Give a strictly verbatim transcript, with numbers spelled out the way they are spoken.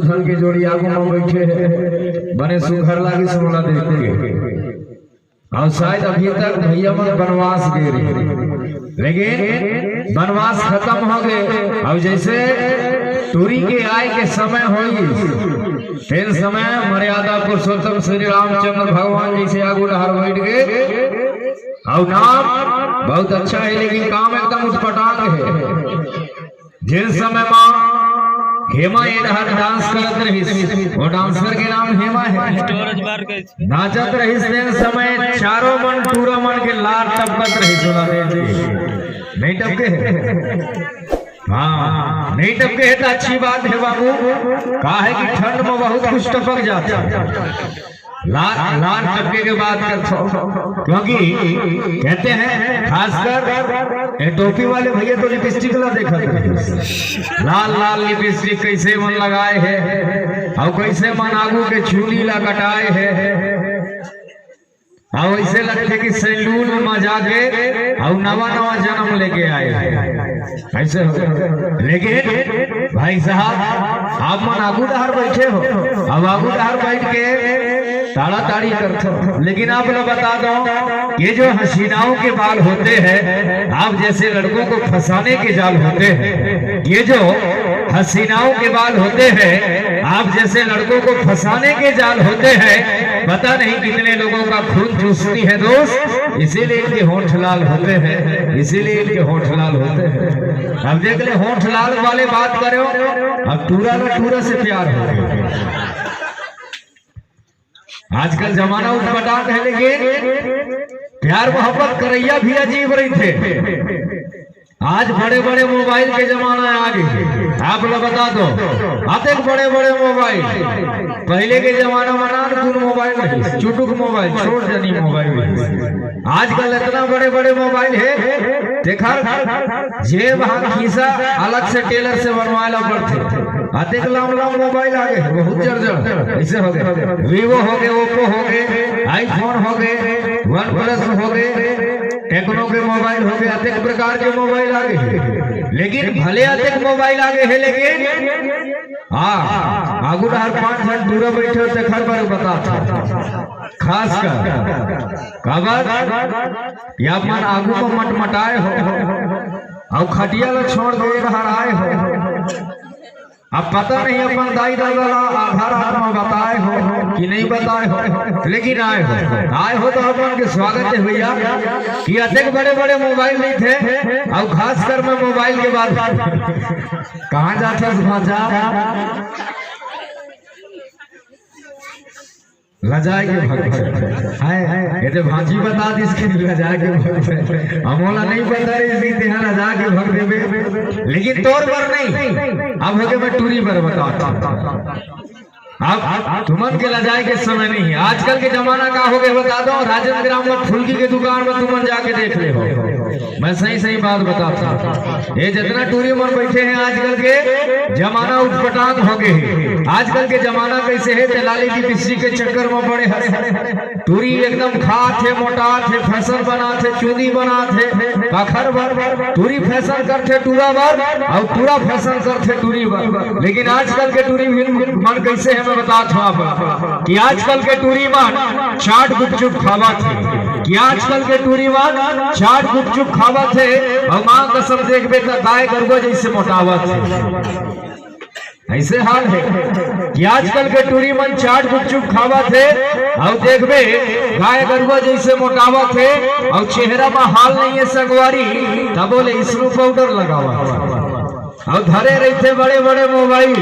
धन के जोड़ी आगू में बैठे हे, बने सुघर लागिस मोला देख के। अउ शायद अभी तक भैया मन बनवास गे रहे, लेकिन बनवास खतम हो गे। अउ जैसे टूरी के आय के समय होइस, तेन समय मर्यादा पुरुषोत्तम श्री रामचंद्र भगवान जैसे आगू डहर बैठ गे। अउ नाम बहुत अच्छा हे, लेकिन काम एकदम उटपटांग हे। जेन समय मा हेमा ए डहर डांस करत रहिस, वो डांसर के नाम हेमा हे। नाचत रहिस तेन समय चारों मन टूरा मन के लार टपकत रहिस। ओला देख के नहीं टपके हे? हाँ, नहीं टपके हे त अच्छी बात हे बाबू, काहे कि ठंड में बहुत कुछ टपक जाथे। लार, लार टपके के बात करथो, क्योंकि कहते हैं खासकर ए टोपी वाले भैया तो लिपस्टिक ला देखत रहे, लाल लाल लिपस्टिक कैसे मन लगाए हे, अउ कैसे मन आगू के चूली ला कटाए हे, अउ ऐसे लगथे कि सैलून में जाके अउ नवा नवा जन्म लेके आए हे। ऐसे हो। लेकिन भाई साहब, आप मन आगू डहर बैठे हो, अब आगू डहर बैठ के ताड़ा ताड़ी करथो, लेकिन आप लोग बता दो, ये जो हसीनाओं के बाल होते हैं, आप जैसे लड़कों को फंसाने के जाल होते हैं, ये जो हसीनाओं के बाल होते हैं, आप जैसे लड़कों को फंसाने के जाल होते हैं, पता नहीं कितने लोगों का खून चूसती है दोस्त, इसीलिए इनके होंठ लाल होते हैं, इसीलिए इनके होंठ लाल होते हैं। अब देख ले, होंठ लाल वाले बात करे हो, अब टूरा ना टूरा से प्यार हो गया। आजकल जमाना उटपटांग हे, लेकिन प्यार मोहब्बत करइया भी अजीब रहिथे। आज बड़े-बड़े मोबाइल के जमाना आ गे। आप ला बता दो, अतेक बड़े-बड़े मोबाइल। पहले के जमाना में नानकुन मोबाइल रहिस, चुटुक मोबाइल, छोट जनी मोबाइल रहिस। आजकल इतना बड़े-बड़े मोबाइल हे, तेखर जेब हा खीसा अलग से टेलर से बनवाए ला पड़थे। अतेक लाम लाम मोबाइल आ गे, बहुत जड़ जड़। ऐसे हो गे, Vivo हो गे, Oppo हो गे, iPhone हो गे, OnePlus हो गे, Tecno के मोबाइल हो गे, अतेक प्रकार के मोबाइल आ गे हे। लेकिन भले अतेक मोबाइल आ गे हे, लेकिन हाँ, आगू डहर पांच झन टूरा बैठे हो, तेखर बर बता, खास कर काबर कि आप मन आगू में मटमटाए हो, अउ खटिया ला छोड़ के ए डहर आए हो। अब पता नहीं अपन दाई दादा ला आधा रात में बताए हो कि नहीं बताए हो, लेकिन आए हो, आए हो तो अपन के स्वागत हे भैया। कि अतेक बड़े बड़े मोबाइल नहीं थे, अउ खासकर मैं मोबाइल के बात कहाँ जाथे भांचा? लजाए के भगथे। हाय, ये तो भांची बता दिस कि लजाए के भगथे। हम ओला नहीं बता रहे, इसी तेहा लजा के भग देबे। लेकिन तोर बर नहीं, अब होगे मैं टूरी बर बता। अब तुमन के लजाए के समय नहीं हे। आजकल के जमाना का हो गे बता दो, राजेंद्र ग्राम में फुलकी के दुकान में तुमन जाके देख ले हो। मैं सही सही बात बताथों। ये जितना टूरी मन बैठे हे, आजकल के जमाना उटपटांग हो गे हे। आजकल के जमाना कैसे हे, ते लाली लिपस्टिक के चक्कर में पड़े हे। टूरी एकदम खात हे, मोटात हे, फैशन बनात हे, चूंदी बनात हे, काखर बर टूरी फैशन करथे टूरा बर, अउ टूरा फैशन करथे टूरी बर। लेकिन आजकल के टूरी मन, मन कैसे हे, मैं बताथों आप कि आजकल के टूरी मन चाट गुपचुप खावत हे, कि आजकल के टूरी मन चाट गुपचुप खावत हे, अउ माँ कसम देखबे त गाय गरुआ जैसे मोटावत हे। ऐसे हाल हे कि आजकल के टूरी मन चाट गुपचुप खावत हे, अउ देखबे गाय गरुआ जैसे मोटावत हे, अउ चेहरा में हाल नहीं हे संगवारी, तब बोले स्नो पाउडर लगावत हे। अउ धरे रहिथे बड़े-बड़े मोबाइल,